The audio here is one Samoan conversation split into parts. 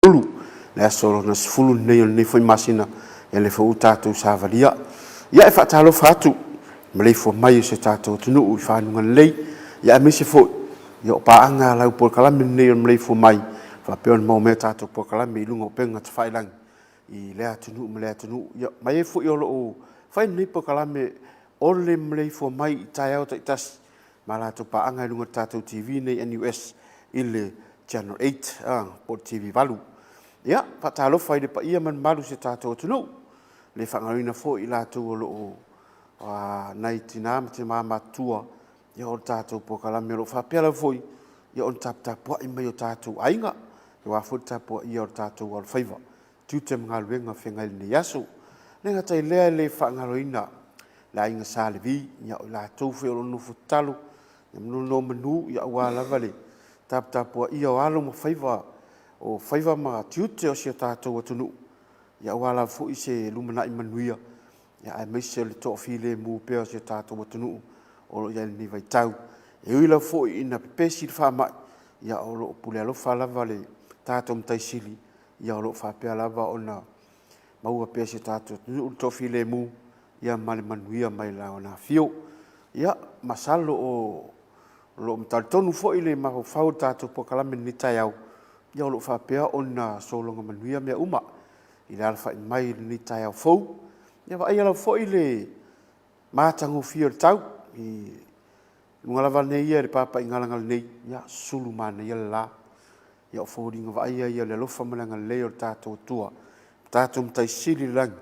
Ulu, le aso lona 10 lenei o lenei foi masina, ia lea foi ua tatou savalia. Ia e faatalofa atu maleifua mai o si o tatou atunuu i fanuga lelei, ia aemaise foi ia o paaga a lau polokalame lenei o le maleifua mai, faapea ona maua mai a tatou polokalame i luga o upega tafailagi i lea atunuu ma lea atunuu. Ia ma e foi o lo o fai lenei polokalame o le maleifua mai i taeao taitasi ma latou paaga i luga o le tatou TV nei NUS i le Channel 8 po o le TV 8. Ia, faatalofa i le paia ma le mamalu o si o tatou atunuu, le faagaloina foi i latou o lo o nai tina ma tama matutua, ia o le tatou polokalame o lo o faapea lava foi ia ona taputapuai mai o tatou aiga, aua foi le tapuaia o le tatou alofaiva, tiute ma galuega o feagai i lenei aso. E le gata i lea, e le faagaloina le aiga Sa Levi, ia o i latou foi o lo o nofo tatalo ma nonomanu aua lava le taputapuaia o alo ma faiva, o faiva ma tiute o si o tatou atunuu, aua lava foi se lumanai manuia, aemaise o le toafilemu pea o si o tatou atunuu o lo o i ai i lenei vaitau. E ui lava foi ina pepesi le faamai, ia o lo o pule alofa lava le tatou Matai Sili, ia o lo o faapea lava ona maua pea e si o tatou atunuu le toafilemu ma le manuia mai Lana afio. Ia, masalo o lo o talitonu foi le mafaufau o le tatou polokalame i lenei taeao, ia o lo o faapea ona sologa manuia mea uma i le alafai mai i lenei taeao fou. Ia vaaia lava foi le matagofie o le tau i luga lava nei ia i le papaigalagala nei, ia sulu manaia le la. Ia o foliga vaaia ia o le alofa ma le agalelei o le tatou Atua, le tatou Matai Sili i le lagi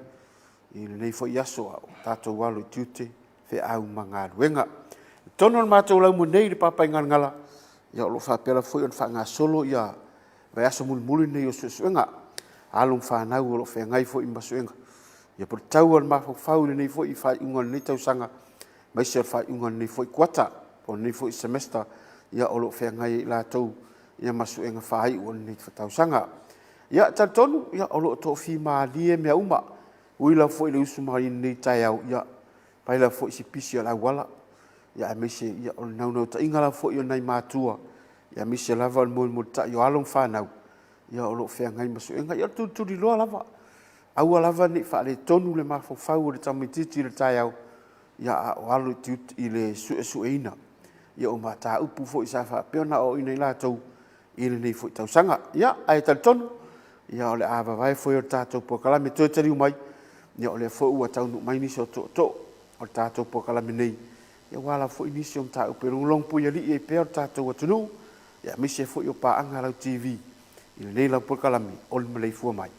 i lenei foi aso a o tatou alo i tiute, feau ma galuega. I totonu o le matou laumua nei i le Papaigalagala, ia o lo o faapea lava foi ona faagasolo ia vaiaso mulimuli nei o suesuega, alo ma fanau o lo o feagai foi ma suega. Ia po o le tau o le mafaufau i lenei foi faaiuga o lenei tausaga, aemaise o le faaiuga o lenei foi kuata, po o lenei foi semester, ia o lo o feagai ai latou ia ma suega faaiu o lenei tausaga. Ia, e talitonu o lo o toafimalie mea uma, ui lava foi i le usu mai i lenei taeao, ia, fai lava foi si pisi o le auala, aemaise o le naunautaiga lava foi o nai matua, aemaise lava o le molimolitai o alo ma fanau, ia o lo o feagai ma suega. Ia o le tulituliloa lava, aua lava ne i faaletonu le mafaufau o le tamaitiiti i le taeao, a o alo i le suesueina o mataupu foi sa faapea ona aoaoina i latou i lenei foi tausaga. Ia, ae talitonu, o le a vavae foe o le tatou polokalame toe taliu mai, ia o lea foi ua taunuu mai nisi o tootoo o le tatou polokalame nei, aua lava foi nisi o mataupu e logologopuialii ai pea le tatou atunuu, aemaise foi o paaga a lau TV i lenei lava polokalame o le Maleifua Mai.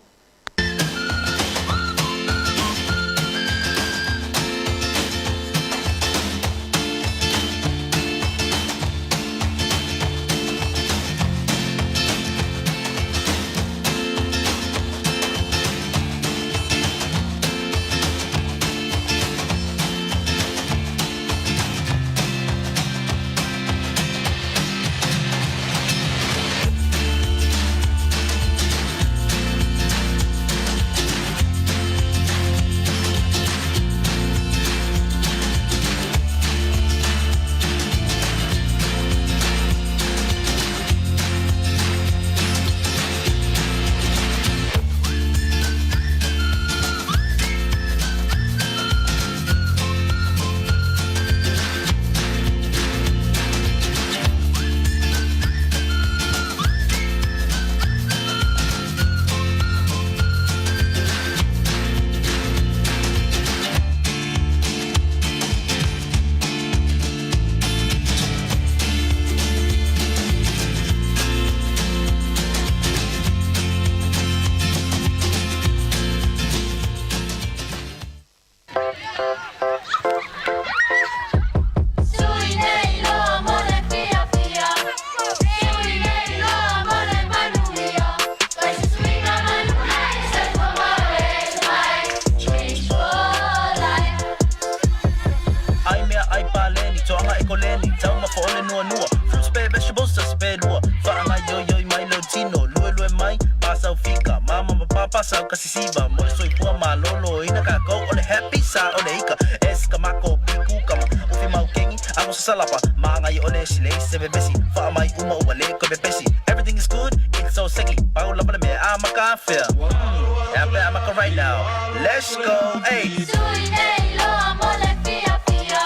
Ai mea ai paleni, toaga e koleni, taumafa o le nuanua, fruits pe vegetables tasi pe lua, faagaioioi mai lou tino, luelue mai, pasau fika, mama ma papa sau ka sisiva, mo le soifua maloloina kakou o le happy sa o le ika, es ka mako piku kama, ufi mau kengi, ago sasalapa, magai o le silei se vevesi, faamai uma ua le koe pepesi, everything is good, it's so sexy, pau lava le mea a amata afea? Hmm, e a pe a amata right now. Let's go, ayy. Sui nei loa mo le fiafia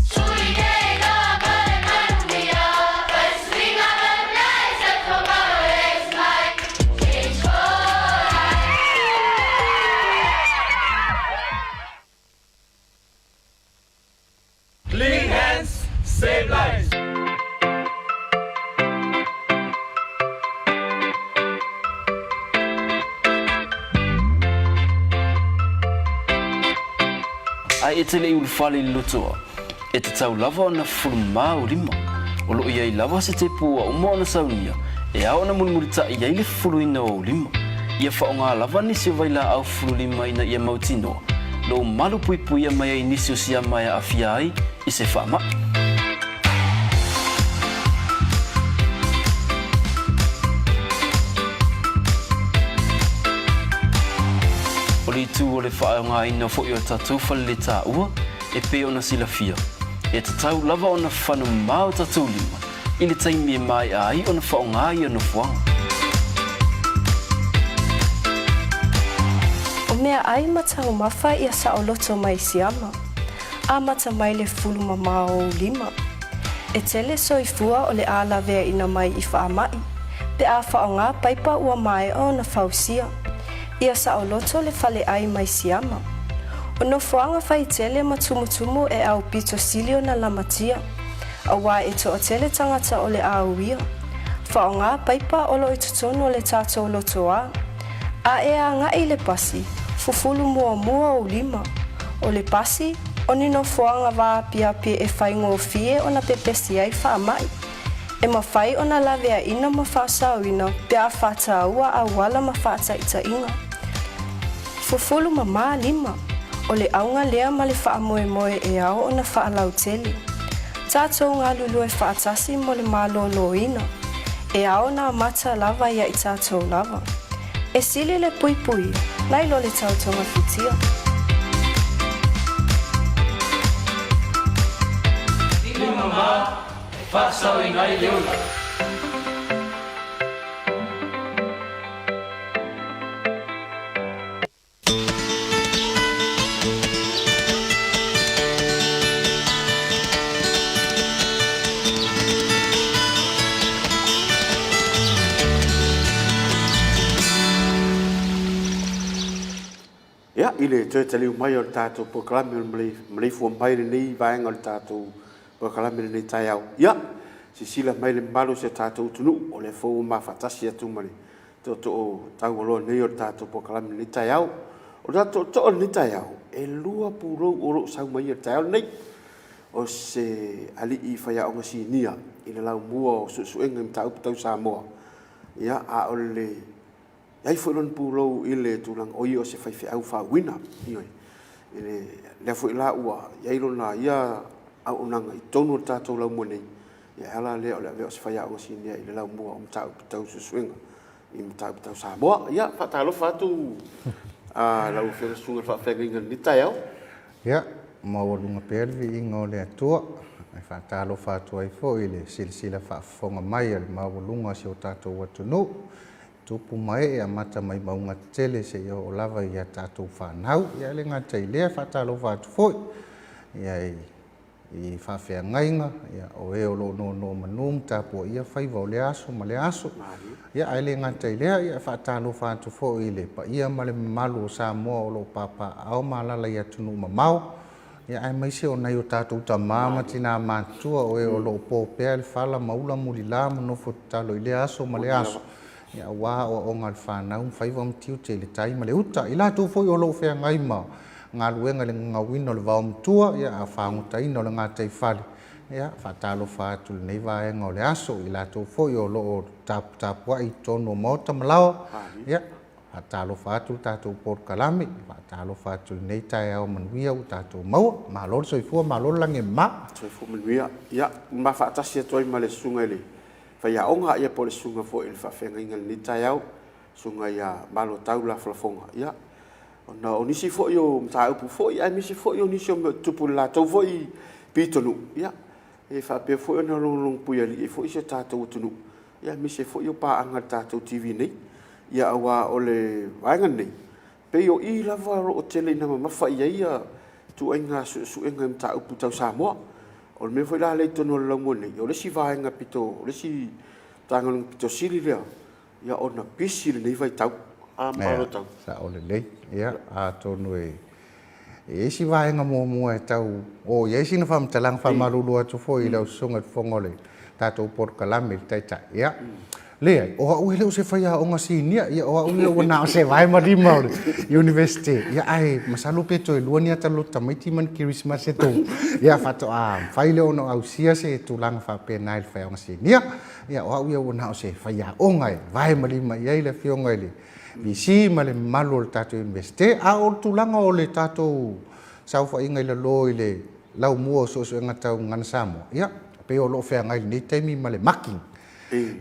Sui nei loa mo le manuia Fai suiga manuia i se tomorrow is mine Change for life. Clean hands, save lives. Ae e te le i ulufale i le lotoa, e tatau lava ona fufulu mamā ou lima. O lo o i ai lava se tepu ua uma ona saunia e ao ona mulimulitaʻi ai le fufuluina o ou lima. Ia faaaoga lava nisi o vailaau fufulu lima ina ia mautinoa lou malu puipuia mai ai nisi o siama e aafia ai i se faamaʻi. O le itu o le faaaogaina foi o tatou faleletaua e pei ona silafia, e tatau lava ona fano mamā o tatou lima i le taimi e maea ai ona faaaoga ia nofoaga. O meaʻai ma taumafa ia saoloto mai siama. Amata mai le fulu mamao o ou lima. E tele soifua o le a laveaina mai i faamaʻi, pe a faaaoga paipa ua maea ona fausia. Ia saoloto le faleʻai mai siama. O nofoaga faitele ma tumutumu e aupito sili ona lamatia, auā e toatele tagata o le a uia. Faaaoga paipa o lo o i totonu o le tatou lotoā. A e agaʻi i le pasi, fufulu muamua ou lima. O le pasi, o ni nofoaga vaapiapi e faigofie ona pepesi ai faamaʻi. E mafai ona laveaina ma faasaoina pe a faataua auala ma faataitaiga. Fufulu mamā lima, o le auga lea ma le faamoemoe e ao ona faalautele. Tatou galulue faatasi mo le malōlōina, e ao ona amata lava ia i tatou lava. E sili le puipuia, nai lo le tau togafitia. Lima mamā e faasaoina ai le ola. Ia, i le toe taliu mai o le tatou polokalame o le maleifua mai lenei vaega o le tatou polokalame lenei taeao. Ia, silasila mai le mamalu o si o tatou atunuu, o lea foi ua mafaatasi atu ma le tootoo taualoa nei o le tatou polokalame i lenei taeao. O le tatou tootoo i lenei taeao, e 2 pulou o lo o sau mai i le taeao lenei. O se alii faiaoga sinia i le laumua o suesuega i mataupu tau Samoa. Ia, a o le i ai foi lona pulou i le tulaga o ia o se faifeau faauuina. Ioe. I le lea foi la ua i ai lona ia auaunaga i totonu o le tatou laumua nei, Ia e ala lea o le avea o se faiaoga sinia i le laumua o mataupu tau suesuega i mataupu tau Samoa. Ia, faatalofa atu a lau Afioga Susuga i le Faafeagaiga i lenei taeao. Ia, maualuga pea le viiga o le Atua. E faatalofa atu ai foi i le silasila faafofoga mai a le maualuga o si o tatou atunuu, tupu ma ee amata mai mauga tetele seia oo lava i a tatou fanau. Ia, e le gata i lea, e faatalofa atu foi ia i i faafeagaiga, ia, o e o lo o nonomanu ma tapuaia faiva o lea aso ma lea aso. Ia, ae le gata i lea, ia, e faatalofa atu foi i le paia ma le mamalu o Samoa o lo o papaaao ma alaala i atunuu mamao, ia, aemaise o nai o tatou tama ma tinā matutua o e o lo o po pea le fala ma ula mulila ma nofo tatalo i lea aso ma lea aso, ia, aua aoaoga a le fanau ma faiva ma tiute i le tai ma le uta. I latou foi o lo o feagai ma galuega i le gagauina o le vaomatua, ia, a fagotaina o le gataifale, ia, faatalofa atu i lenei vaega o le aso, i latou foi o lo o taputapuai i totonu o maota ma laoa, ia, faatalofa atu le tatou polokalame, faatalofa atu i lenei taeao manuia ua tatou maua. Malo le soifua, malo le lagi e mama. Soifua manuia. Ia, ma faatasi atu ai ma le susuga i le faiaoga, ia po o le susuga foi i le faafeagaiga i lenei taeao, susuga ia Malotau Lafolafoga. Ia, Ona o nisi foi o mataupu foi aemaise foi o nisi o mea o tutupu i le latou foi pitonuu, ia, e faapea foi ona logologopuialii ai foi si o tatou atunuu, ia, aemaise foi o paaga a le tatou TV nei. Ia aua o le vaega lenei, pei o i lava o lo o tele ina mamafa i ai ia ituaiga suesuega i mataupu tau Samoa. O le mea foi la lea i totonu o le laumua nei, o le isi vaega pito, o le isi Matagaluega pito sili lea ona pisi i lenei vaitau. A ma lou tau? Ia, sao lelei. Ia, atonu e i ai si vaega muamua e tau oo i ai sina faamatalaga faamalulu atu foi i lau susuga i le fofoga o le tatou polokalame i le Taitai. Ia, leai, o au e le o se faiaoga sinia, ia o au ia ua na o se vae ma lima o le Iunivesite. Ia, ae masalo pe toe lua ni ata loto tamaiti ma ni kerisimasi e tou, ia faatoa mafai lea ona ausia se tulaga faapena i le faiaoga sinia. Ia, o au ia ua na o se faiaoga e vae ma lima i ai le afioga i le VC ma le mamalu o le tatou Iunivesite. A o le tulaga o le tatou saofaiga i lalo i le laumua o suesuega tau gagana Samoa, ia, pei o lo o feagai i lenei taimi ma le marking.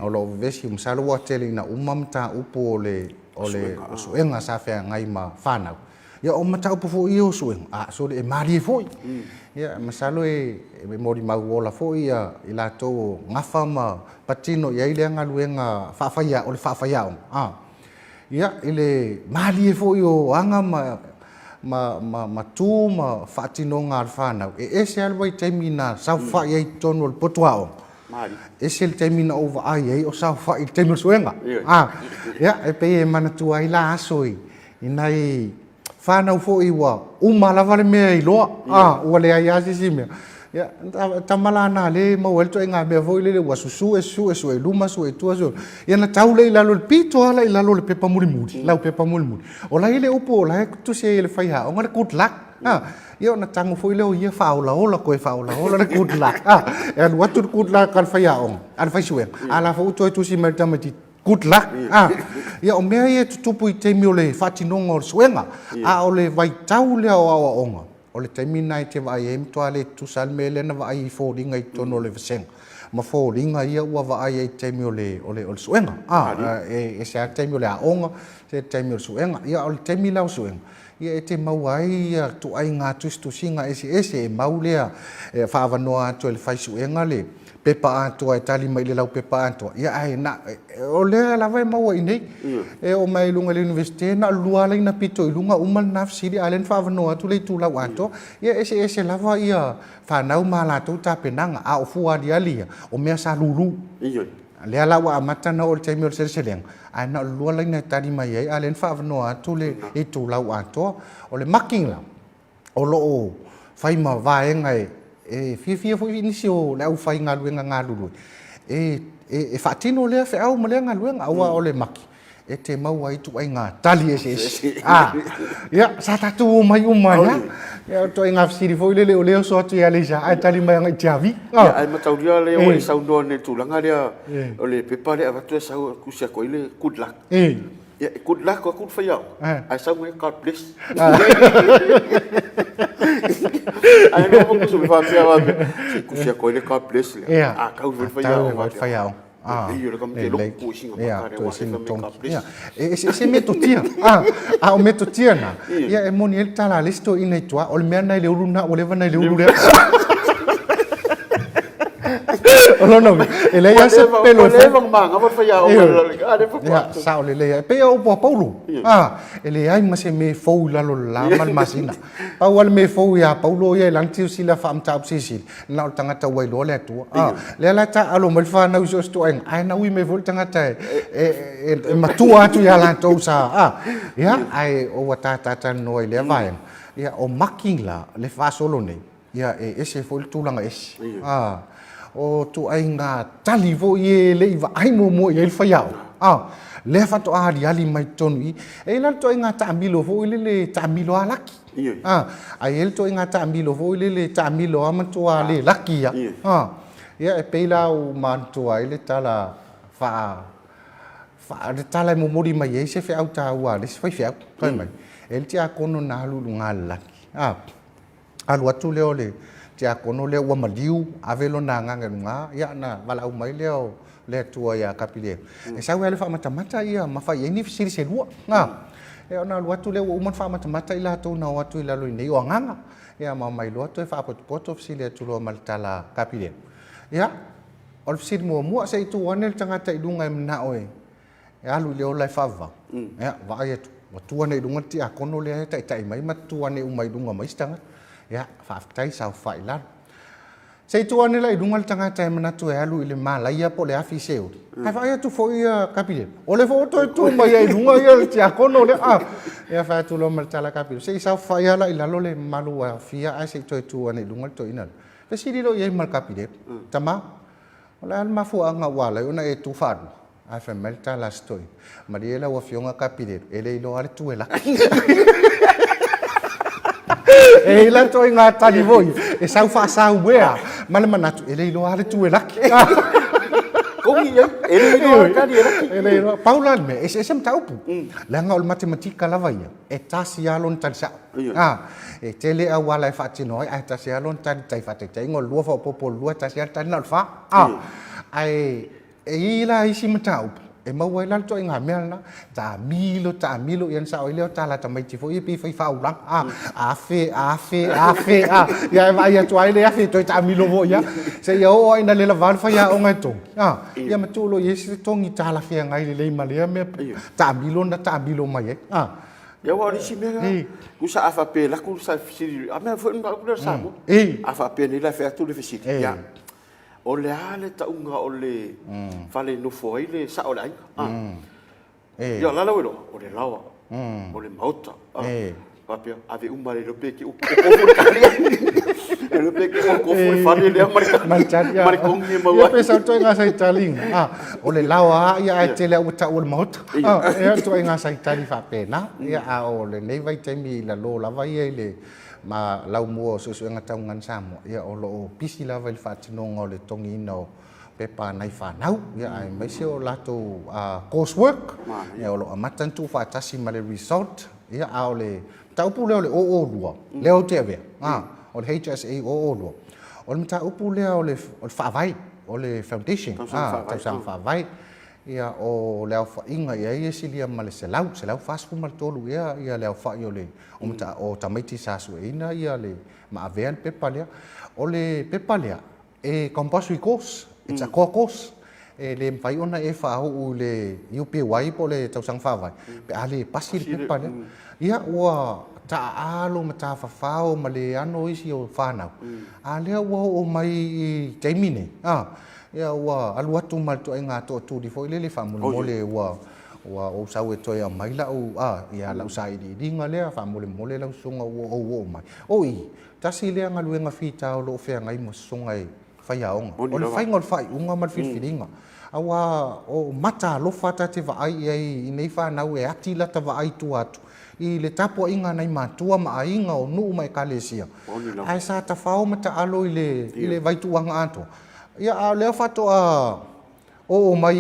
O lo o vevesi, masalo ua tele ina uma mataupu o le o le suega sa feagai ma fanau. Ia o mataupu foi ia o suega, a, sole, e malie foi. Ia, masalo e molimau ola foi ia i latou o gafa ma patino i ai lea galuega faafaia, o le faafaiaoga, a. Ia, i le malie foi o aga ma, ma, ma, ma tu ma faatinoga a le fanau, e ese lava le vaitaimi na saofai ai i totonu o le potu aoga, ese le taimi na ou vaai ai o saofai i le taimi o le suega. A, ia, e pei e manatua ai la aso i, i nai fanau foi ua uma lava le mea e iloa, a, ua leai lava se isi mea. Ia, tama la na lea e maua ai le ituaiga mea foi lele ua susue, susue, sue i luma, sue i tua, sue. Ia na tau lea i lalo i le pito lava la i lalo o le pepa mulimuli, lau pepa mulimuli. O la e i ai le upu o la e tusi ai e le faiaoga le good luck. A, ia ona tago foi lea o ia faaolaola, toe faaolaola le good luck. A, e alu atu le good luck a le faiaoga, a le faisuega, a o la foi ua toe tusi mai le tamaitiiti, Good luck. Ah, ia o mea ia e tutupu i taimi o le faatinoga o le suega, a o le vaitau lea o aoaoga, o le taimi lena e te vaai ai matua le tutusa lava le mea lea na vaai i foliga i totonu o le vasega ma foliga ia ua vaai ai i taimi o le, o le, o le suega. Ah, e ese lava le taimi o le aoga, ese le taimi o le suega. Ia o le taimi la o suega, ia e te maua ai ia ituaiga tusitusiga eseese e mau lea e faaavanoa atu e le faisuega le pepa atoa e tali mai i le laupepa atoa. Ia ae na, o lea lava e maua i inei. E oo mai i luga i le Iunivesite, na o le lua lava laina pito i luga, uma lena fesili, a o lea na faaavanoa atu le itulau atoa. Ia e eseese lava ia fanau ma a latou tapenaga, a o fua aliali ia, o mea sa lulu. Lea la ua amata ona oo i le taimi o le seleselega, ae na o le lua laina e tali mai ai, a o lea na faaavanoa atu le itulau atoa. O le marking la, o lo o fai ma vaega e fiafia foi nisi o le aufaigaluega galulue e faatino lea feau ma lea galuega, aua o le maki e te maua ai ituaiga tali eseese. A, ia, sa tatou omai uma ai lava. Ia, o ituaiga fesili foi lele o lea e oso atu i Aleisa, ae tali mai agai i Tiavi. Ia, ae mataulia lea ua e saunoa nei i le tulaga lea o le pepa lea e avatu e sau e tusi atu ai le good luck. Ia, e good luck atu le faiaoga, ae sau mai God bless. Ae no mo kusu faapea faapea, se i tusi atu ai le God bless lea. A tau foi le faiaoga faapea. Lelei o le kamute loku toesina mata lea, aua o lea fai mai God bless. E eseese metotia, a o metotia na, ia e moni ai le tala a le isi toeaina i tua, o le mea na i le ulu lena, ua leva na i le ulu lea. O lona uiga, e leai lava se pelo e fou. Ua leva ona manava le faiaoga i le a lea faatoa. Ia, sao lelei lava. E pei o upu a Paulo, e leai ma se mea e fou i lalo o le la ma le masina. Pau lava le mea fou ia Paulo ia i lana silasila faa-mataupu silisili, na o le tagata ua iloa le Atua. A, lea la e taaalo mai le fanau i so o se ituaiga, ae na ui mai foi le tagata e matua atu ia latou sa, a, ia, ae ua ta talatalanoa i lea vaega. Ia, o maki la, le faasolo nei, ia, e ese foi le tulaga ese. A, o ituaiga tali foi e le i vaai muamua i ai le faiaoga, a, lea faatoa aliali mai totonu i i. E i ai la le ituaiga taamilo foi lele, taamilo lava laki. A, ae i ai le ituaiga taamilo foi lele, taamilo lava matua le laki ia. A, ia e pei la ua manatua ai le tala faa, faa, le tala e momoli mai ai se feau taua a le isi faifeau, fai mai, e i ai le tiakono na alu i luga o le laki. A. alu atu lea o le tiakono lea ua maliu, ave lona agaga i luga, ia ona valaau mai lea o le Atua ia Kapilielu, e sau e alu e faamatamata ia ma fai i ai ni fesili se lua. A, ia ona alu atu lea ua uma ona faamatamata i latou na o atu i lalo i nei o agaga, ia ma omai loa toe faapotopoto fesili atu loa ma le tala a Kapilielu. Ia, o le fesili muamua, se i tuu ane le tagata i luga e manao e. e alu i le ola e faavavau, ia, vaai atu, ua tu ane i luga le tiakono lea e taitai mai ma tu ane uma i luga ma isi tagata. Ia, faafetai saofai i lalo. Se i tuu ane la i luga le tagata e manatu e alu i le malaia po o le afi i Seoli, ae vaai atu foi ia Kapilelu, o lea foi ua toe tu mai ai i luga ia le tiakono lea. A, ia fai atu loa ma le tala a Kapilelu, se i saofai lava la i lalo le mamalu ua aofia ae se i toe tu ane i luga le toeaina lea. Fesili loa i ai ma le Kapilelu, Tama, o le a le mafuaaga ua ala ai ona e tu faalua? Ae fai mai le tala a si toeaina, Malie lau Afioga Kapilelu, e le iloa lava le tu e laki. E i ai la ituaiga tali foi e sau faasauea ma le manatu, e le iloa lava le tu e laki. Kogi i ai, e le iloa le tali e laki. E le iloa. Pau la le mea, e eseese mataupu. Leaga o le matematika lava ia, e tasi lava lona tali sao. E tele auala e faatino ai, ae tasi lava lona tali tai faataitaiga o le lua faaopoopo o le lua, e tasi lava le tali na o le fa. Ae E i ai la isi mataupu e maua ai la le ituaiga mea lena, taamilo, taamilo, ia ona sao ai lea o tala tamaiti foi ia pei e fai faaulaga, a, afe, afe, afe, a, ia e vaai atu ai le afe toe taamilo foi lava, seia oo lava ina le lava le faiaoga e togi, a, ia ma tuu loa i ai se togi talafeagai lelei ma lea mea taamilo na taamilo mai ai, a. Ia aua o le isi mea lena, tusa a faapea e alu atu le fesili, a mea foi le mataupu lea o le Samoa. A faapea nei la e fai atu le fesili, ia, O le a le tauga o le fale e nofo ai le sao o le aiga? Ia, o le a la ua iloa? O le laoa, o le maota. Faapea, ave uma le iloa pe te ofu le tali. Le iloa pe te ofu le fale lea ma le togi e maua ai. Ia pe sau ituaiga saitaliga. O le laoa lava ia ae tele lava ua tau o le maota. Ia ituaiga saitali faapena. Ia a o lenei vaitaimi i lalo lava ia i le ma laumua o Suesuega Tauga Samoa, ia o lo o pisi lava i le faatinoga o le totogiina o pepa a nai fanau, ia aemaise o latou course work, ia o lo o amata ona tuufaatasi ma le result, ia a o le mataupu lea o le 002, lea ou te avea, o le HSA 002, o le mataupu lea o le faavae, o le foundation, tausaga faavae. Ia, o le aofaiga i ai e silia ma le 100, 143 ea ia le aofai o le o tamaiti sa sueina ia le ma avea le pepa lea. O le pepa lea, e compulsory course, it's a core course. E le mafai ona e faauu i le UPY po o le tausaga faavae pe a le pasi le pepa lea. Ia, ua taaalo ma tafafao ma le ano isi o fanau, a lea ua oo mai i taimi nei, a, Ia ua alu atu ma le ituaiga tootuli foi lele faamolemole ua ua ou sau e toe aumai lau a ia lau sailiiliga lea faamolemole lau susuga ua ou oo mai. O i, tasi lea galuega fita o lo o feagai ma susuga e faiaoga. O le faiga o le faaiuga ma le filifiliga. Aua o mata alofa ta te vaai i ai i nei fanau e ati lata vaai i tua atu i le tapuaiga a nai matua ma aiga o nuu ma ekalesia. Ae sa tafao ma taalo i le i le vaituuaga atoa. Ia, a o lea faatoa oo mai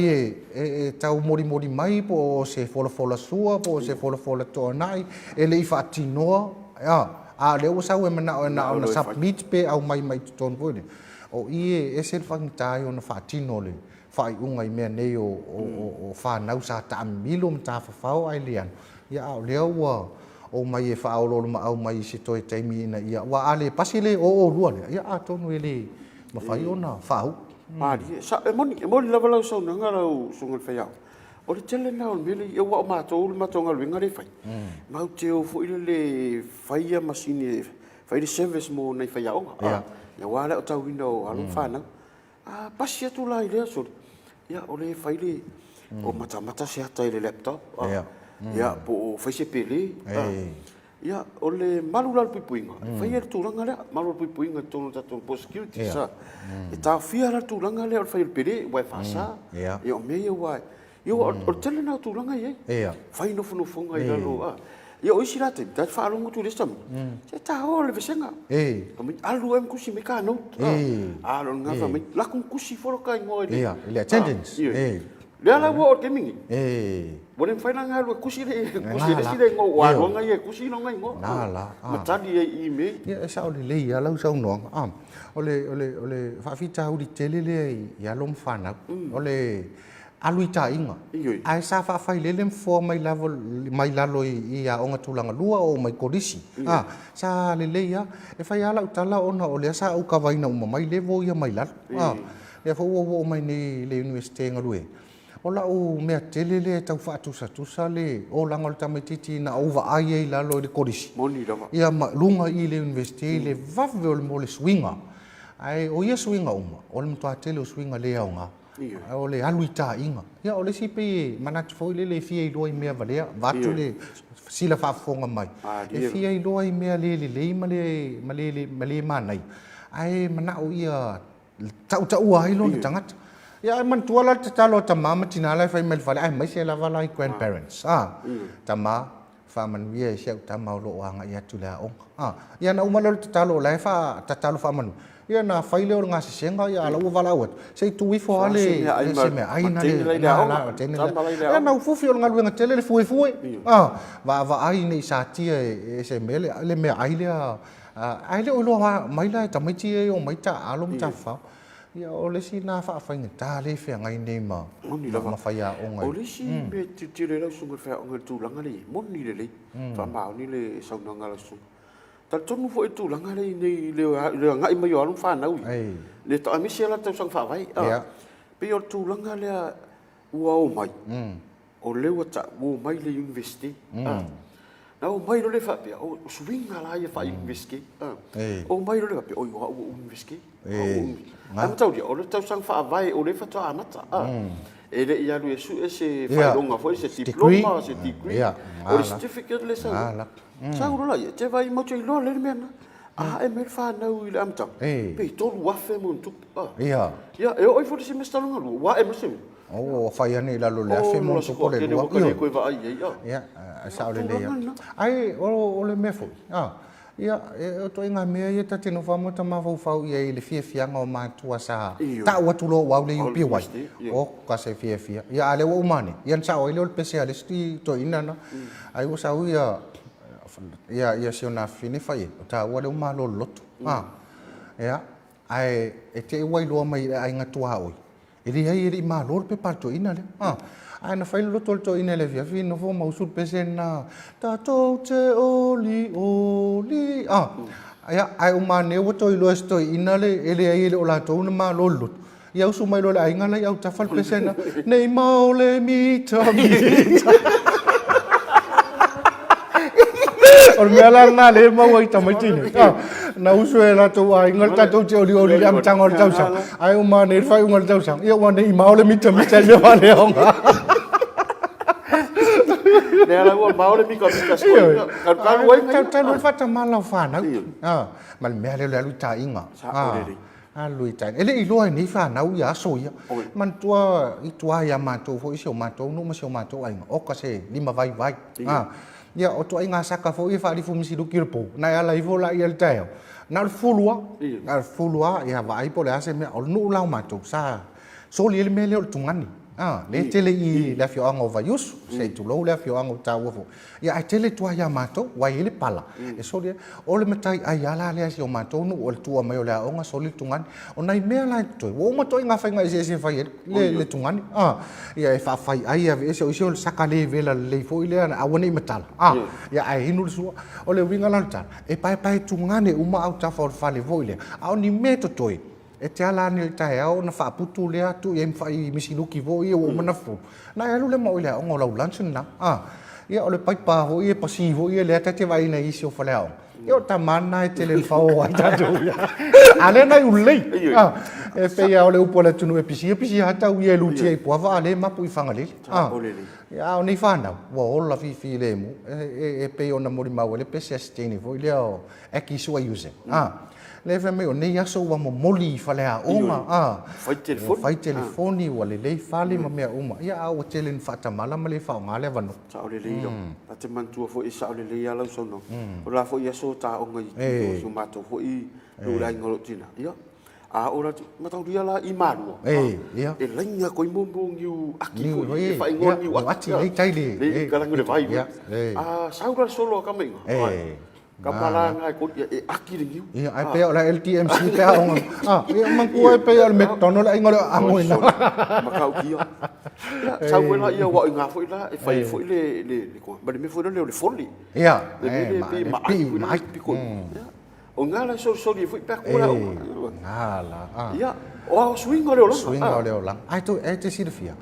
e tau molimoli mai po o se folafola sua po o se folafola toanai e le i faatinoa, a o lea ua sau e manao e na ona submit pe aumai mai totonu foi lea. O i e ese le faigata ai ona faatino le faaiuga i mea nei o fanau sa taamilo ma tafafao ae le alu. Ia, a o lea ua oo mai e faaoloolomaau mai i se toe taimi ina ia, aua a le pasi le 002 lea, ia atonu e le mafai ona faauu. Malie, sa, e moni, e moni lava lau saunoaga lau Susuga i le Faiaoga. O le tele lena o le mea lea, aua o matou le matou galuega lea e fai, matou te o foi lele e fai ia masini e fai le service mo nai faiaoga, a, aua le aotauina o alo ma fanau. A pasi atu la i lea soli, ia o lea e fai le, o matamata se ata i le laptop, a, ia po o fai se pele, a. Ia, o le malu la o le puipuiga, e fai ai le tulaga lea, malu o le puipuiga i totonu o le tatou po o security sa. E taofia la le tulaga lea o le fai o le pele, aua e faasa. Ia o mea ia aua, ia o le tele lena o tulaga e i ai. Fai nofonofoga i lalo, a. Ia o isi la taimi, ta te faalogo atu i le isi tamaiti, se taoa le vasega. Fai mai, alu oe ma tusi mai ta note. A, o lena fai mai, lako ma tusi ifo lota igoa i le. Ia, i le attendance. Lea la ua oo i le taimi nei, ua le mafai la ona alu e tusi le isi le igoa, ua alu lava ia e tusi lona igoa ma tali ai i email. Ia, e sao lelei lava lau saunoaga. O le faafitauli tele lea i alo ma fanau, o le alu i taaiga. Ae sa faafailele ma foa mai lalo i aoga tulaga lua oo mai kolisi. Sa lelei lava. E fai lava lau tala ona o lea sa ou kavaina uma mai level ia mai lalo. Lea foi ua ou oo mai nei i le Iunivesite e galue ai. O lau mea tele lea e tau faatusatusa le olaga o le tamaitiiti na ou vaai ai i lalo i le kolisi. Moni lava. Ia ma luga i le Iunivesite i le vave o le mo le suiga. Ae o ia suiga uma, o le matua tele o suiga le aoga. O le alu i taaiga. Ia o le isi pei e manatu foi lele e fia iloa i mea valea, vaeatu le sila faafofoga mai, e fia iloa i mea le lelei ma le, ma le, ma le manaia, ae manao ia tautaua ai lona tagata. Ia ae manatua la le tatalo a tama ma tina la e fai mai i le fale, aemaise lava la i grandparents, a, tama, faamanuia i si au tama o lo o agai atu i le aoga. A, ia na uma lea o le tatalo o la e fa, tatalo faamanuia, ia na fai lea o le gasesega, ia a la ua valaau atu, se i tuu ifo lava le, se meaai na le, na la, teine la, ia na ufufi o le galuega tele le fuefue, a, vaavaai ne i satia e se mea le, le meaai lea, ae le o iloa mai la e tamaiti ia e omai taaalo ma tafafao. Ia, o le isi lena faafaigata lea e feagai nei ma, ma faiaoga. O le isi mea e tilotilo ai lau susuga i le faiaoga i le tulaga lea e i ai, moni lelei, faamaoni le saunoaga a lau susuga. Talitonu foi i le tulaga lea i inei i le agai mai o alo ma fanau ia, le aemaise lava tausaga faavae. E pei o le tulaga lea ua omai, o lea ua tau ua omai le Iunivesite. Na omai loa lea faapea, o suiga la ia faa-Iunivesite. Omai loa lea faapea, oi o au ua ou Iunivesite. Ae mataulia, o le tausaga faavae o lea faatoa amata. E le i alu e sue se faailoga foi, se diploma, se degree, o le certificate lea e sau ai. Sau loa laia, e te vaai matou te iloa lelei le mea lena. A ae mai le fanau i le amataga, pe 3000 ma ona tupu. Ia, e oo ifo i le semester lona lua, ua ae ma se mea. Ua fai ane i lalo o le afe ma ona tupu le lua. Ia, e sao lelei lava. Ae o le mea foi, ia, o ituaiga mea ia ta te nofo lava ma ta mafaufau i ai i le fiafiaga o matua sa tau atu loa ua au le UPY. Oka se fiafia. Ia, a o lea ua uma ane, ia ona sao ai lea o le pese a le isi toeaina lena. Ai ua sau ia, ia si ona afafine fai i ai, o taua lea ua malo loloto. Ia, ae e te i ua iloa mai i le aiga tuaoi, E leai, e le i malo le pepa a le toeaina lea. A, ae na fai le loto o le toeaina i le afiafi, nofo ma usu le pese lena, tatou te olioli. A, ia, ae uma ane ua toe iloa e se toeaina le, e leai e le o latou na malo le loto. Ia usu mai loa i le aiga la i autafa le pese lena, nei mao le mita mita. O le mea la lena lea e maua i tamaiti nei. Na usu e latou aiga le tatou te olioli i le amataga o le tausaga. Ae uma ane i le faaiuga o le tausaga, ia ua nei mao le mitamita i mea faaleaoga. Lea la ua mao le mitamita sikoina. Talu ai. Talu ai faatamala lau fanau. Ma le mea lea o le alu i taaiga. Alu i taaiga. E le i iloa e nei fanau ia aso ia. Manatua i tua ia matou foi si o matou nuu ma si o matou aiga, oka se limavaivai. Ia, o ituaiga saka foi ia faalifu misiluki i le po, na e ala ifo laia i le taeao, na o le fulu lava, na o le fulu lava, ia vaai po o le a se mea. O le nuu la o matou, sa soli ai le mea lea o le tugani, a, lea e tele i le afioaga o Vaiusu, se i tulou le afioaga o taua foi, ia ae tele i tua ia matou, ua i ai le pala e soli ai. O le matai ai lava la lea a si o matou nuu, o le tua mai o le aoga soli le tugani. O nai mea la e totoe, ua uma ituaiga faiga eseese e fai ai le, le tugani. A, ia e faafai ai, e aveese, o isi o le saka le vela lelei foi lea, aua ne i matala. A, ia ae inu le sua. O le uiga la o le tala, e paepae tugane uma autafa o le fale foi lea, a o ni mea e totoe, e te ala ane i le taeao ona faaputu lea, tuu i ai ma fai misiluki foi ia ua uma ona fulu, ona e alu lea ma oe i le aoga, o lau lunch lena. A, ia o le paipa foi ia, pasi foi ia lea ta te vaai i isi o faleaoga, Ia o tama lena e tele fao ai tatou ia. A lea nai ulei. Ah, e pei lava o le upu a le atunuu e pisia pisia lava tau ia e lutia i Puava a lea e mapu i Fagalele. Ah, ia a o nei fanau, ua ola fifilemu. E, e, e pei ona molimau ai le pese a se teine foi lea o Aki Suaiuse. Ah, lea fai mai o nei aso ua momoli i faleaoga. Ah, fai telefoni. Fai telefoni, ua lelei fale ma mea uma. Ia a ua tele ina faatamala ma le faaaoga le avanoa. Sao lelei lava. Ta te manatua foi e sao lelei lava lau saunoaga. O la foi aso taoga i si o matou foi nuu le aiga o lou tina. Ia, a oo la, mataulia la i Malua, e laina atu ai mo niu ati foi, e faaigoa niu ati. Le kalagi o le vai. A sau la le solo a tama i ina, Kapa la nga e koli, e aki le niu. Ia, ai pea o la LTMC pe aoga. Ah, ia manatua e pei o le McDonald ai ngole amo ina. Matautia. Ia, sau foi la ia ua o i ina foi la e fai foi le le le ma le mea foi lea o le foli. Ia, le mea lea pei ma ai foi le piko. Ia, o ina la e solisoli ai foi pe a kua le aoga. Nga la. Ia. O suiga o le olaga. Suiga o le olaga. Ae to, e te silafia,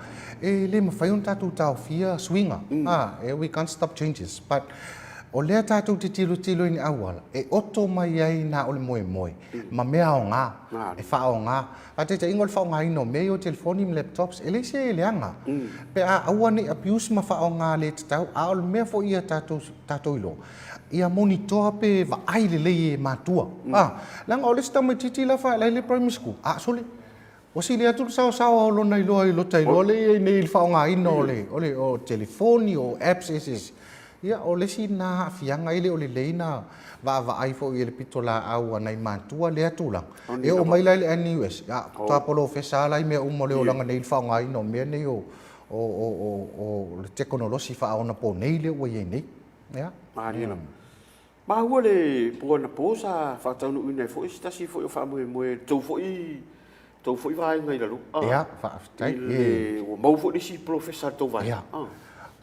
e le mafai ona tatou taofia suiga. We can't stop changes, but o lea tatou te tilotilo i ni auala e oto mai ai na o le moemoe ma mea aoga e faaaoga. Faataitaiga o le faaaogaina o mea ia o telefoni ma laptops, e leai se leaga pe a aua ne i abuse ma faaaoga le tatau, a o le mea foi ia tatou, tatou iloa, ia monitoa pe vaai lelei e matua. Leaga o le isi tamaitiiti la e la e i le primary school, a sole, ua sili atu le saosaoa o lona iloa i lota iloa lea e i ai nei i le faaaogaina o le, o le, o telefoni, o apps eseese. Ia, o le isi lena aafiaga, e le o lelei na vaavaai foi e le pitolaau a nai matua lea tulaga. E oo mai la i le NUS, ia, faatoa polofesa lava la i mea uma o le olaga nei i le faaaogaina o mea nei o, o, o, o, o le tekonolosi faaonaponei lea ua i ai nei. Ia. Malie lava. Maua le po anapo sa faataunuuina ai foi se tasi foi o faamoemoe i le tou foi tou foi vaega i lalo. Ia, faafetai. I le, ua maua foi le isi polofesa a le tou vaega. Ia.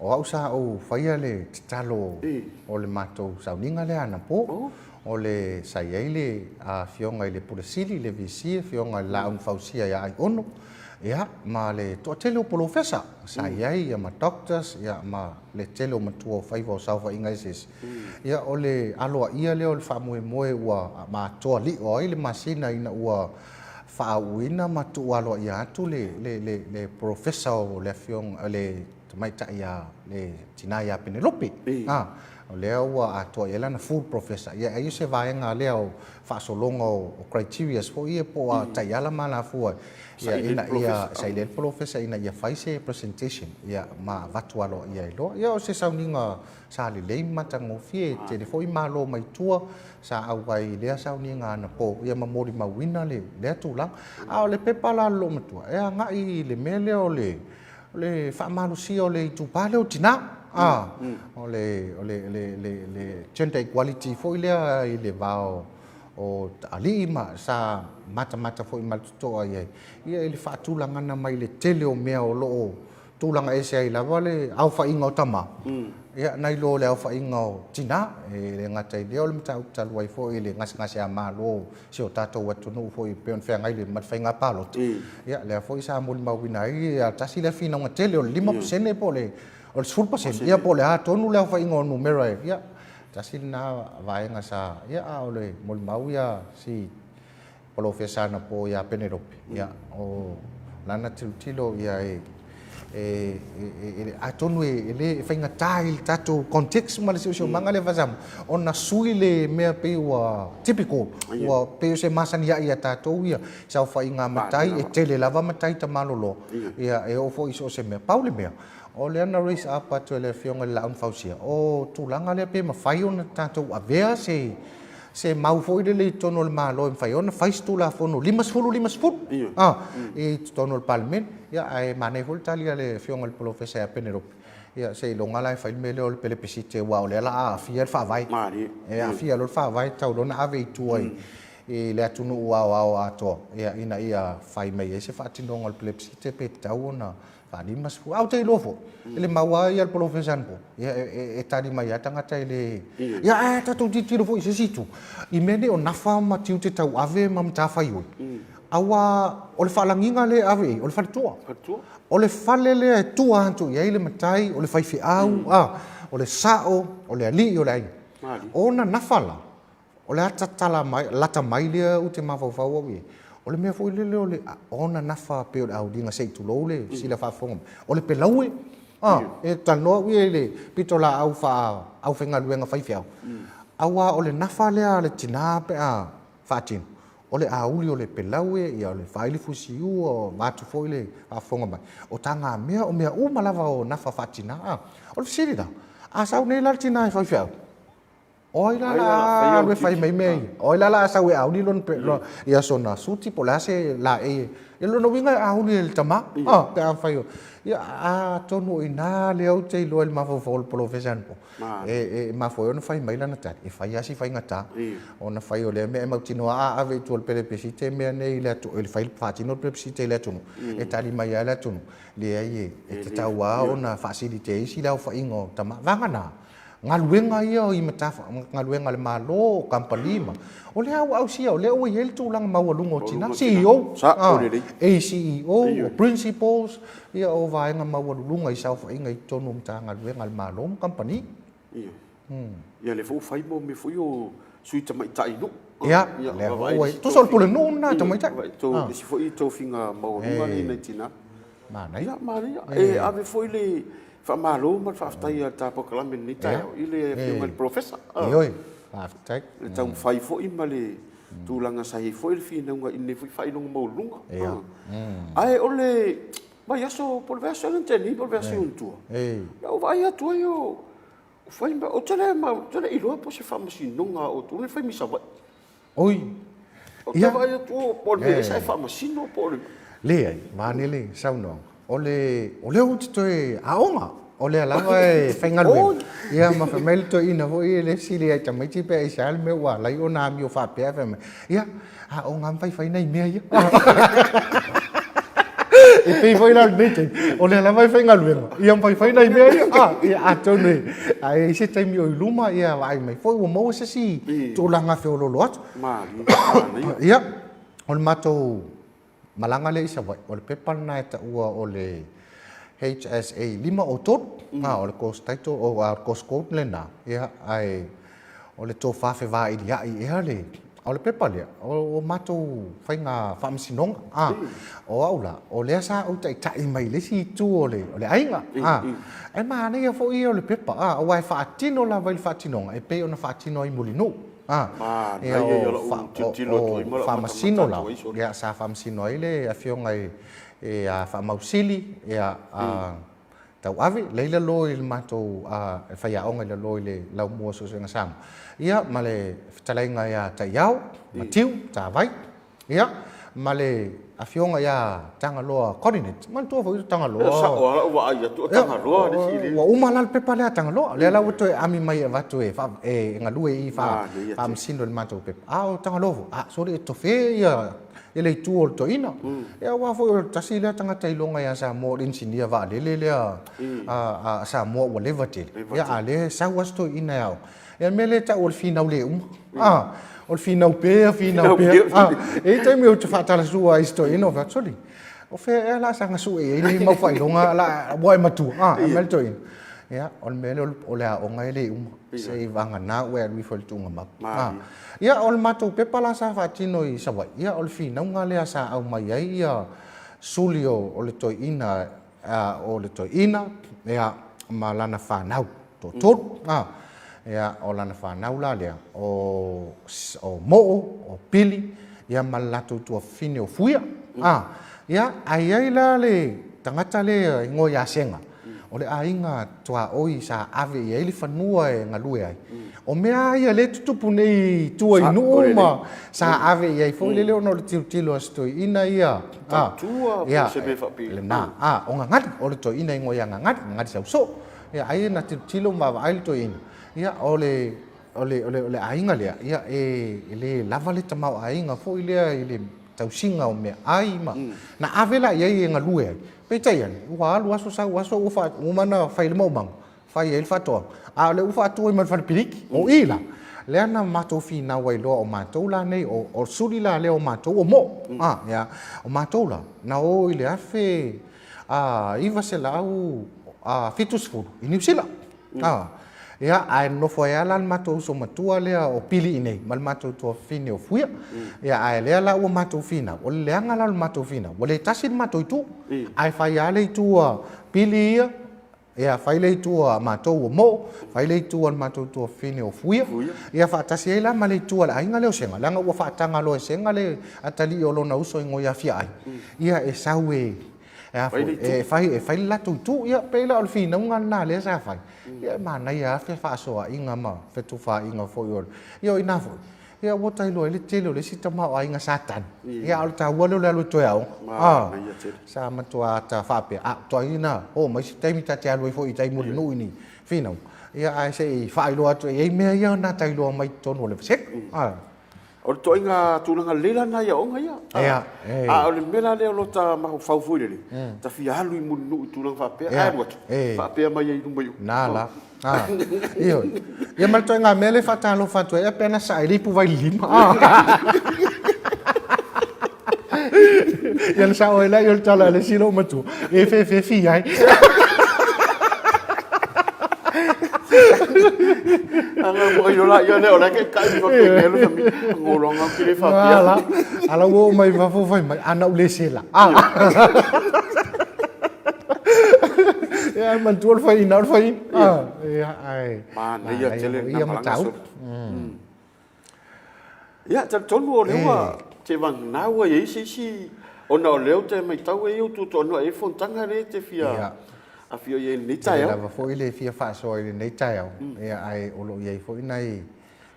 O au sa ou faia le tatalo o le matou sauniga lea anapo, o le sa i ai le Afioga i le Pule Sili, le VC, Afioga i le Laauna Fausia ia Aiono, ia, ma le toatele o polofesa sa i ai, ia ma doctors, ia ma le tele o matua o faiva o saofaiga eseese. Ia, o le aloaia lea o le faamoemoe ua atoa lio ai le masina ina ua faaauuina ma tuu aloaia atu le, le, le, le polofesa o le afioga, le tamaitai ia, le tina ia Penelope. A, o lea ua atoa i ai lana full professor. Ia, ai o se vaega lea o faasologa o, o criterias foi ia po o a taiala ma alafua ia, ina ia saili ai le polofesa ina ia fai se presentation ia, ma avatu aloaia ai loa. Ia, o se sauniga sa lelei ma matagofie, e tele foi malo mai tua sa auai i lea sauniga anapo, ia ma molimauina le, lea tulaga. A o le pepa la a le loomatua, e agai i le mea lea o le, o le faamalosia o le itupa lea o tina, a, o le, o le, le, le, le gender equality foi lea i le va o, o alii ma sa matamata foi ma le totoa i ai, ia i le faatulagaga mai le tele o mea o lo o tulaga ese ai lava le aofaiga o tama, ia, nai lo le aofaiga o tina. E le gata i lea, o le mataupu talu ai foi i le gasegase a Malo o si o tatou atunuu foi e pei ona feagai ma le faiga palota, ia, lea foi sa molimauina ai, ia, tasi lea finauga tele o le 5% po o le 10%, ia, po o le a tonu le aofaiga o numera e, ia, tasi lena vaega sa, ia, a o le molimau ia si polofesa anapo ia Penelope, ia, o lana tilotilo, ia, e, e, e, atonu e, le e faigata i le tatou context ma le siosiomaga lea faa-Samoa, ona sui le mea pei ua typical, ua pei o se masani ai ia tatou ia saofaiga a matai, e tele lava matai tamaloloa, ia, e oo foi i so o se mea. Pau le mea, o lea na raise up atu e le Afioga i le Laauna Fausia, o tulaga lea pe mafai ona tatou avea se se mau foi lele i totonu o le Malo e mafai ai ona fai se Tulafono 50, 50, a, i totonu o le Palemene. Ia, ae manaia foi le tali a le Afioga i le Polofesa ia Penelope, ia, seiloga la e fai le mea lea o le pelepesite, aua o lea o le a aafia le Faavae. E aafia loa le Faavae, e tatau loa ona ave i tua i le atunuu aoao atoa, ia, ina ia fai mai ai se faatinoga o le pelepesite pe tatau ona Faa-50. Ae ou te iloa foi, i le mau lava ia a le polofesa anapo, ia e tali mai lava tagata e le... Ia ae tatou tilotilo foi i se isi itu, i mea nei o nafa ma tiute tauave ma matafaioi, aua o le faalagiga lea e ave i ai, o le faletua. O le fale lea e tua atu i ai le matai, o le faifeau, a, o le sao, o le alii o le aiga. O ona nafa la, O le a tatala mai, lata mai lea ou te mafaufau au i ai, o le mea foi lele o le ona nafa pei o le auliga se i tulou le sila faafofoga mai, o le pelaue. A, e talanoa au ia i le pitolaau faa-aufaigaluega faifeau, aua o le nafa lea a le tina pe a faatino, o le auli o le pelaue, ia o le faaili fusiua, vaeatu foi le faafofoga mai, o tagamea, o mea uma lava o nafa faatina. A, o le fesili la, a sau nei la le tina e faifeau, O ai la la alu e fai mai mea ia? O ai la la a sau e auli lona pe, ia sona suti po o le a se laei e. Ia lona uiga e auli e le tama, a, pe afai o. Ia, atonu o i ina lea ou te iloa i le mafaufau o le polofesa anapo, e mafua ai ona fai mai lana tali, e fai lava si faigata ona fai o lea mea e mautinoa a ave i tua o le pelepesite mea nei i le atunuu, e fai faatino le pelepesite i le atunuu, e tali mai lava le atunuu, leai e tatau lava ona faasili te isi le aofaiga o tama. Vagana! galuega ia i galuega a le Malo, o kamupani ma, o lea ua ausia, o lea ua i ai le tulaga maualuga o tina, CEO, ACEO, o Principals, ia o vaega maualuluga i saofaiga i totonu o Matagaluega a le Malo ma kamupani. Ia, lea foi ua fai mo mea foi o sui tamaitai nuu. Ia, lea foi ua, tusa o le pulenuu lena a tamaitai. Isi foi tofiga maualuga lea i nai tina. Manaia. Ia, manaia. E ave foi le faamalo ma le faafetai a le ta polokalame i lenei taeao i le Afioga i le Polofesa. Ioe, faafetai. Le taumafai foi ma le tulaga sa i ai foi le finauga i lenei foi faailoga maualuluga. Ia. Ae o le vaiaso, po o le vaiaso ea lea na tea nei po o le vaiaso i ona tua, na ou vaai atu ai o fai ma, ou te le iloa po o se faamasinoga a outou lea e fai mai Savaii. Oi. Ou te vaai atu po o le mea ea sa e faamasino po o le... Leai, vaeane le saunoaga, o le, o lea ou te toe aoga, o lea lava e faigaluega. Ia ma fai mai le toeaina foi lea e fesili ai i tamaiti pe aisea le mea ua ala ai ona amio faapea, ae fai mai, ia, aoga lava ma faifai nai mea ia. E pei foi la o lenei taimi, o lea lava e faigaluega, ia ma faifai nai mea ia. Ah, ia atonu e, a i ai se taimi o i luma, ia vaai mai foi ua maua se isi tulaga feoloolo atu. Ia, o le matou malaga lea i Savaii, o le pepa lena e taua o le HSA 503, o le course title, o le course code lena, ia, ae o le tofa fevailiai ea le o le pepa lea o matou faiga faamasinoga a o au la o lea sa ou taitai mai le isi itu o le o le aiga a e manaia foi ia o le pepa a aua e faatino lava i le faatinoga e pei ona faatino ai Mulinuu a Manaia ia lau tilotilo atu ai ma lau faamasino la ia sa faamasino ai le afioga i ia Faamausili ia a tauave, lea i lalo i le matou faiaoga i lalo i le Laumua o Suesuega Samoa, ia, ma le fetalaiga ia Taiao, Matiu, Tavai, ia, ma le afioga ia Tagaloa Codinet. Manatua foi o Tagaloa. E sao lava lau vaai atu o Tagaloa le isi Ua uma la le pepa lea a Tagaloa, lea la ua toe ami mai e avatu e galue i i faamasino i le matou pepa. A o Tagaloa foi, a, sole e tofe ia i le itu o le toeaina. Ia aua foi o le tasi lea tagata iloga ia Samoa o le inisinia vaalele lea a Samoa ua leva tele. Ia a lea e sau lava si toeaina e aoga. Ia le mea lea e tau o le finau le uma. O le finau pea, finau pea. E i ai taimi ou te faatalasua ai i si toeaina ou fai atu, sole, o fea ea la saga sue i ai nei mau faailoga ua e matua? Fai mai le toeaina, ia o le mea lea o le aoga e le uma. Se i vagana ua e alu ifo i le tuugamau. Ia, o le matou pepa la sa faatino i Savaii, ia o le finauga lea sa aumai ai ia suli o le toeaina, o le toeaina, ia, ma lana fanau toatolu. Ia, o lana fanau la lea, o, o Moo, o Pili, ia ma le latou tuafafine o Fuia. Ia, ae i ai la le tagata lea e igoa ia Sega, O le aiga tuaoi sa ave i ai le fanua e galue ai. O mea lava ia lea e tutupu nei i tua i nuu ma sa ave i ai foi lele ona o le tilotilo a si toeaina ia. Tautua po o se mea faapena. Lena. A, o Gagali, o le toeaina e igoa ia Gagali, Gagali Sauso. Ia, ai na tilotilo ma vaavaai le toeaina, ia, o le, o le, o le, o le aiga lea, ia, e le lava le tamaoaiga foi lea i le tausiga o meaai ma na ave la i ai e galue ai. Peitai ane, ua alu aso sau aso ua fa, ua uma ona fai le maumaga, fai ai le faatoaga, a o lea ua faatu ai ma le fale piliki. O i la, lea na matou finau ai loa o matou la nei, o, o suli la lea o matou o moo. A, ia, o matou la, na o i le 1970 i Niu Sila. A, ia, ae nonofo ai lava la le matou uso matua lea o Pili i inei ma le matou tuafafine o Fuia. Ia, ae lea la ua matou finau, o le leaga la o le matou finau, ua le tasi le matou itu, ae fai lava le itu a Pili ia, ia, fai le itu a matou o Moo, fai le itu a le matou tuafafine o Fuia, ia faatasi ai la ma le itu a le aiga lea o Sega, leaga ua faataga loa e Sega le atalii o lona uso i igoa ia Fiaai, ia e sau e E a foi, e fai, e fai le latou itu, ia, pei la o le finauga lena lea sa fai. Ia, e manaia lava fefaasoaaiga ma fetufaaiga foi o le, ia o i ina foi, ia ua ta iloa ai le tele o le isi tamaoaiga sa tanu, ia a o le taua lea o le alu e toe aoga. A, sa matua ata faapea, a, toai ina oo mai se taimi ta te alu ai foi i tai Mulinuu i ni finauga, ia ae se i faailoa atu e i ai mea ia na ta iloa mai totonu o le vasega. A. O le ituaiga tulaga lelei la lena i aoga ia. Ia, e. A o le mea la lea o lo ta mafaufau foi lele, ta fia alu i Mulinuu i tulaga faapea, ae alu atu, faapea mai ai i luma i o. Na la. A, ioe. Ia ma le ituaiga mea lea e faatalofa atu ai, pe ana sae i le ipuvai lima. Ia na sao ai lea o le tala a le isi loomatua, e fefe ai. Aga mo ai la ia le o la ke kai mo ke ke lo mi ngolonga ke le faapea. Ala, ala ua oo mai fafo fai mai, ana u le sela. Ah. Ia, manatua le faiina, o le faiina. Ah, ia, ai. Manaia tele na ia mataupu. Ia, talitonu o lea ua te vagana ua i ai se isi, ona o lea ou te matau e i ai ou tuatuanoa e i ai fonotaga lea e te fia afio i ai i lenei taeao. Tele lava foi le fia faasoa i lenei taeao, ia, ae o lo o i ai foi nai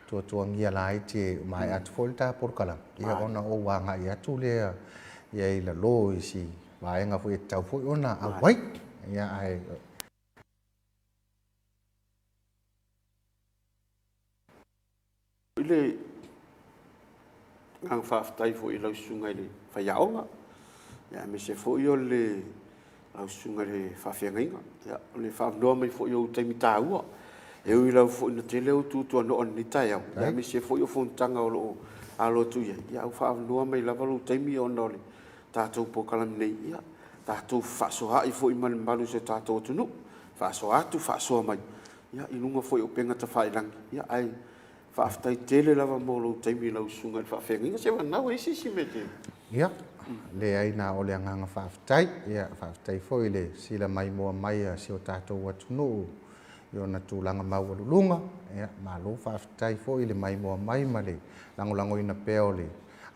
tuatuagia laiti e maea atu foi le ta polokalame, ia, ona ou agai atu lea ia i lalo i si vaega foi e tatau foi ona auai. Ia, ae. I le agaga faafetai foi i lau susuga i le faiaoga, aemaise foi o le lau susuga i le faafeagaiga, o le faavanoa mai foi o ou taimi taua. E ui lava foi ina tele ou tuatuanoa i lenei taeao, aemaise foi o fonotaga o lo o alo atu i ai, a ua faavanoa mai lava lou taimi ona o le tatou polokalame nei, ia, tatou fefaasoaai foi ma le mamalu o si o tatou atunuu, faasoa atu, faasoa mai, ia, i luga foi o upega tafailagi, ia, ae faafetai tele lava mo lou taimi i lau susuga i le faafeagaiga. Se vanau e i ai se isi mea e te. Ia, leai na o le agaga faafetai. Ia, faafetai foi i le sila maimoa mai a si o tatou atunuu i ona tulaga maualuluga. Ia, malo faafetai foi i le maimoa mai ma le lagolagoina pea o le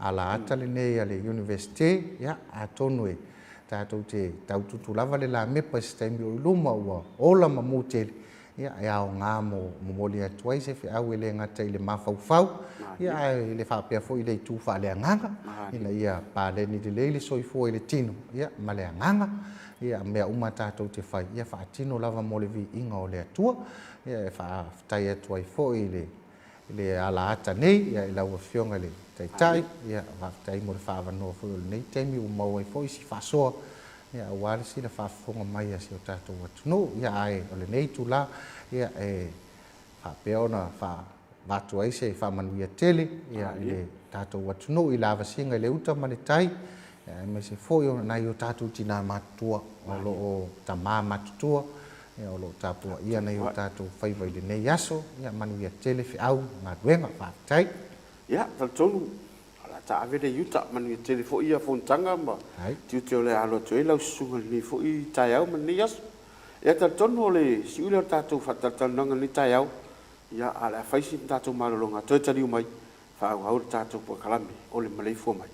alaata lenei a le Iunivesite. Ia, atonu e tatou te taututu lava le lamepa i se taimi o i luma ua ola ma mu tele, ia, e aoga mo momoli atu ai se feau e le gata i le mafaufau, ia, ae le faapea foi i le itu faaleagaga, ina ia paleni lelei le soifua i le tino, ia, ma le agaga. Ia, mea uma tatou te fai, ia faatino lava mo le viiga o le Atua. Ia, e faafetai atu ai foi i le i le alaata nei, ia, i lau Afioga i le Taitai, ia, faafetai mo le faaavanoa foi o lenei taimi ua maua ai foi si faasoa, ia, aua le sila faafofoga mai a si o tatou atunuu. Ia, ae o lenei itula, ia, e faapea ona faavatu ai se faamanuia tele, ia, i le tatou atunuu i lavasiga i le uta ma le tai, ia, aemaise foi o nai o tatou tina matutua, o lo o tama matutua, Ia, o lo o tapuaia nai o tatou faiva i lenei aso. Ia, manuia tele feau ma galuega. Faafetai. Ia, talitonu, o le a taave lea i uta. Manuia tele foi ia fonotaga ma tiute o le a alo atu ai lau susuga i lenei foi taeao ma lenei aso. Ia, talitonu o le siui lea o le tatou faatalatalanoaga i lenei taeao. Ia, ae o le a fai sina tatou malologa toe taliu mai, faaauau le tatou polokalame o le Maleifua Mai.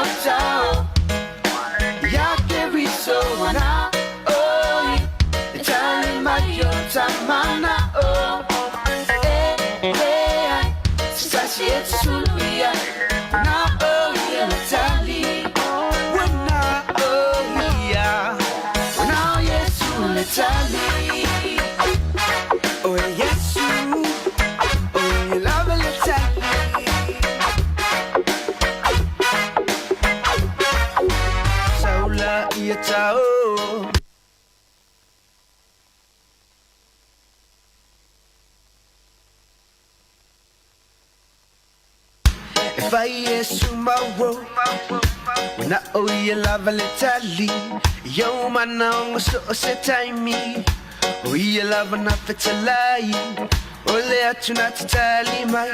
Sautao Ia Keriso ua na oi E tali mai o ta mana'o E leai se tasi e te sulu i ai Ua na o ia le tali Ua na o ia Ua na o Iesu le tali O Iesu O ia lava le tali Saula ia tao. E fai Iesu maua Ua na o ia lava le tali I ou manaoga so o se taimi O ia lava na fetalai O le atu na te tali mai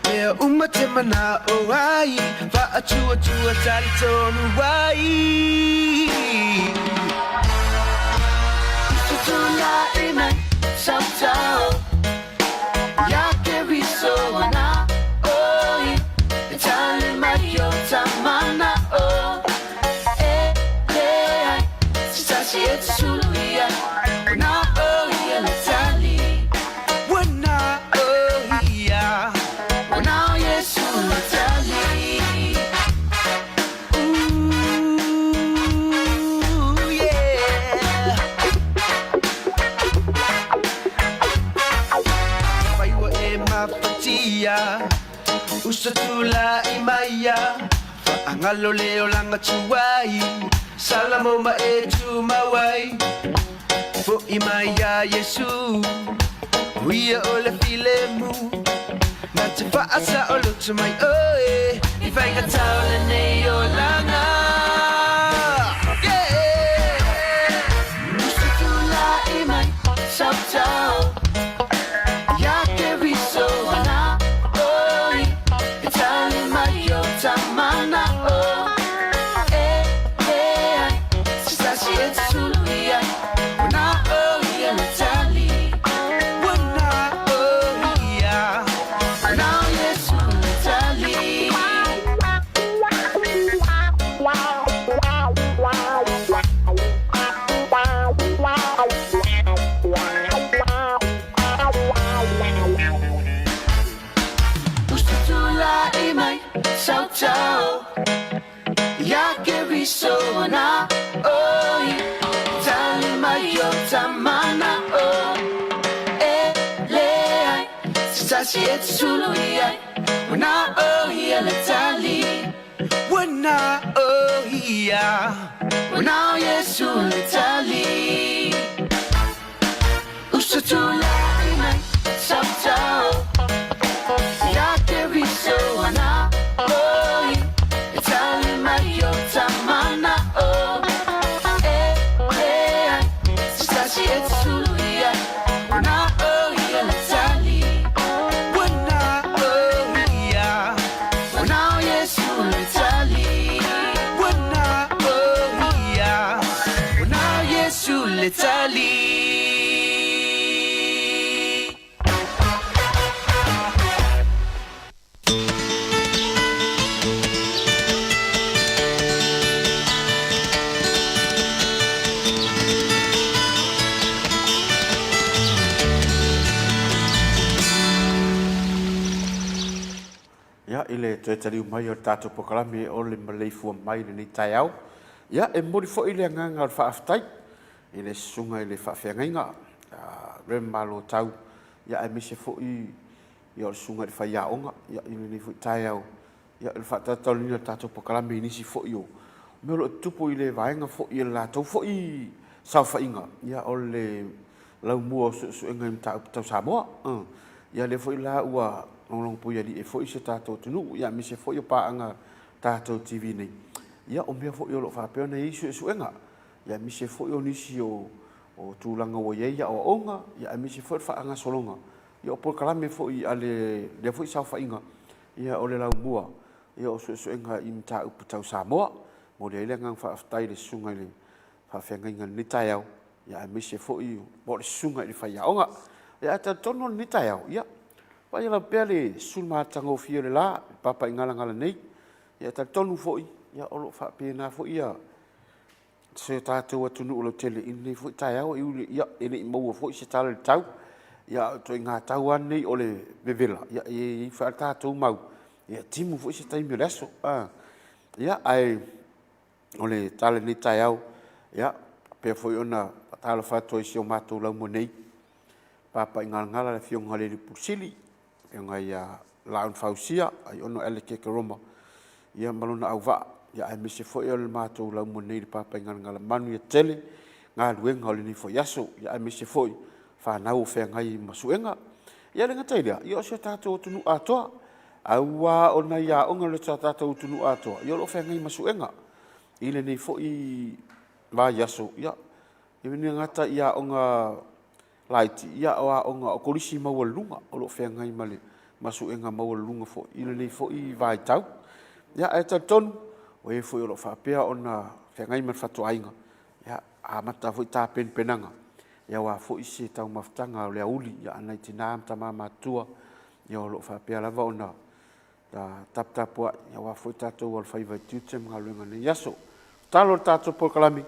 Mea uma te mana'o ai Faatuatua tali tonu ai Tutulai mai Sautao Ia Keriso ua na oi E tali mai o ta mana'o E leai se tasi e te sulu i ai Ua na o ia le tali Ua na o ia Ua na o Iesu le tali Ooh, yeah. Fai ua e mafatia Uso tulai mai ia Faagalo le olaga tuai Salamo ma e tumau ai Fo'i mai ia Iesu O ia o le filemu Na te faasaoloto mai oe I faigata o lenei olaga Yeah! Uso tulai mai Sautao Ia Keriso ua na oi E tali mai o ta mana'o E leai se tasi e te sulu i ai Ua na o ia le tali Ua na o ia Ua na o Iesu le tali. Uso tulai mai Sautao Ia Keriso ua na oi Tali mai o ta mana'o E leai se tasi e te sulu i ai Ua na o ia le tali Ua na o ia Ua na o Iesu le tali Uso tulai mai Sautao Ia Keriso ua na oi E tali mai o ta mana'o E leai se tasi e te sulu i ai Ua na o ia le tali Ua na o ia Ua na o Iesu le tali Ua na o ia Ua na o Iesu le tali. Ia, i le toe taliu mai o le tatou polokalame o le maleifua mai i lenei taeao, ia, e momoli foi le agaga o le faafetai i le susuga i le faafeagaiga a Rem Malotau, ia, aemaise foi ia, o le susuga i le faiaoga, ia, i lenei foi taeao, ia, i le faatalataloina o le tatou polokalame i nisi foi o mea o lo o tutupu i le vaega foi i le latou foi saofaiga, ia, o le laumua o suesuega i mataupu tau Samoa. Ia lea foi la ua logologo puialii ai foi si o tatou atunuu, ia aemaise foi o paaga tatou TV nei. Ia o mea foi o lo o faapea ona i ai suesuega, ia aemaise foi o nisi o tulaga ua i ai aoaoga, ia aemaise foi o le faagasologa, ia o polokalame foi a lea foi saofaiga, ia o le laumua ia o suesuega i mataupu tau Samoa. Momoli ai le agaga faafetai i le susuga i le faafeagaiga i lenei taeao, ia aemaise foi o le susuga i le faiaoga. Ia ae talitonu o lenei taeao, ia, vaaia lava pea le sulu matagofie o le la, le papaigalagala nei, Ia, e talitonu foi, ia, o lo o faapena foi ia si o tatou atunuu lautele i lenei foi taeao, e ui, ia, e le i maua foi se tala i le tau, ia, a o ituaiga tau lava lenei o le vevela, ia, e i ai foi lava le tatou mau, ia, e timu foi se taimi o le aso. Ia, ae o le tala i lenei taeao, ia, faapea foi ona faatalofa atu ai i si o matou laumua nei, Papaigalagala le Afioga i le Ofisa Sili, le Afioga ia Laaunafausia Aiono Alec Ekeroma ia ma lona auvaa, aemaise foi o le matou laumua nei i le Papaigalagala. Manuia tele galuega o lenei foi aso, aemaise foi fanau o feagai ma suega. Ia e le gata i lea, ia o si o tatou atunuu atoa, aua o nai aoga o si o tatou atunuu atoa, ia o lo o feagai ma suega i lenei foi vaiaso, ia, e le gata i aoga laiti, ia o aoga o kolisi maualuluga o lo o feagai ma le ma suega maualuluga foi i lenei foi vaitau. Ia, ae talitonu, o e foi o lo o faapea ona feagai ma le fatuaiga, ia, amata foi tapenapenaga aua foi se taumafataga o le aoauli a nai tina ma tama matutua, ia o lo o faapea lava ona taputapuai aua foi tatou alofaiva i tiute ma galuega o lenei aso. Tatalo le tatou polokalame,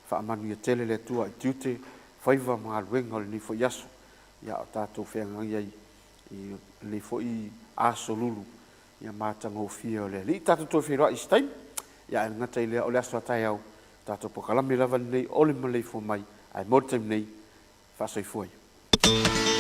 faamanuia tele le Atua i tiute, faiva ma galuega o lenei foi aso, ia o tatou feagai ai i lenei foi aso lulu ia matagofie o le Alii. Tatou toe feiloai i se taimi, ia ae le gata i lea o le aso a taeao, tatou polokalame lava lenei o le maleifua mai, ae mo le taimi nei, faasoifua ia.